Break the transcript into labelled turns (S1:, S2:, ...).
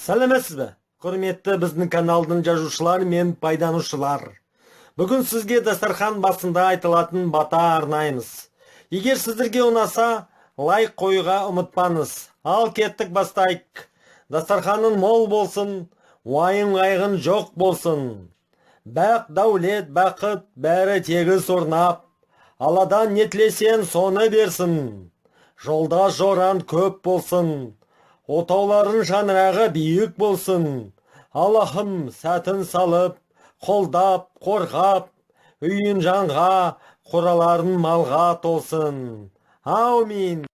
S1: Сәлеметсіз бе, құрметті біздің каналдың жазушылар мен пайдаланушылар! Бүгін сізге дастархан басында айтылатын бата арнаймыз. Егер сіздерге ұнаса, лайк қоюға ұмытпаңыз. Ал кеттік, бастайық. Дастарханың мол болсын, уайым қайғың жоқ болсын. Бақ, дәулет, бақыт бәрі тегіс орнап, Алладан не тілесең, соны берсін. Жолдас жоран көп болсын. Отауларың шаңырағы биік болсын. Аллахым сәтін салып, қолдап, қорғап, үйің жанға, қораларың малға толсын. Аумин.